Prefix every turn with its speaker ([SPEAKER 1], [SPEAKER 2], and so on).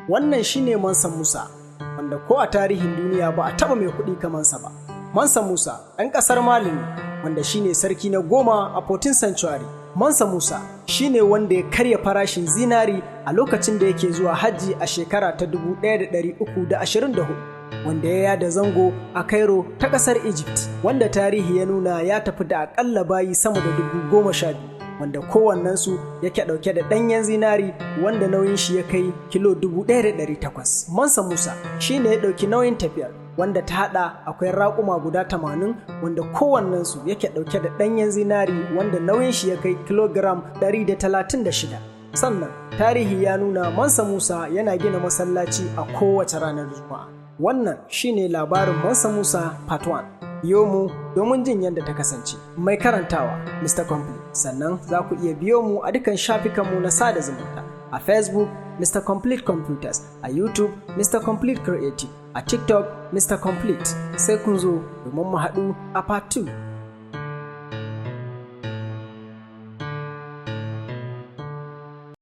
[SPEAKER 1] Wannan shine Mansa Musa, wanda ko a tarihin duniya ba a taɓa mai kuɗi kamansa ba. Mansa Musa ɗan ƙasar Mali ne, wanda shine sarki na 10 a 14th century. Mansa Musa shine wanda ya karya farashin zinari a lokacin da yake zuwa hajji a shekara ta 1324, wanda ya yada zango a Cairo ta ƙasar Egypt, wanda tarihi ya nuna ya tafi da aƙalla bayi sama da 12,000, wanda kowannensu yake ɗauke da ɗanyen zinari wanda nauyin shi ya kai kilo 1,800. Mansa Musa shi ne ya ɗauki nauyin tafiyar, wanda ta haɗa akwai raƙuma guda 80, wanda kowannensu yake ɗauke da ɗanyen zinari wanda nauyin shi ya kai kilogiram 136. Sannan tarihi ya nuna Mansa Musa yana gina masallaci a kowace ranar Juma'a. Wannan shine labarin Mansa Musa Part 1. Biyo mu domin jin yadda ta kasance. Mai karantawa, Mr. Complete. Sannan za ku iya biyo mu a dukkan shafukanmu na sada zumunta. A Facebook, Mr. Complete Computers, a YouTube, Mr. Complete Creative, a TikTok, Mr. Complete. Sai kun zo domin mu haɗu a Part 2.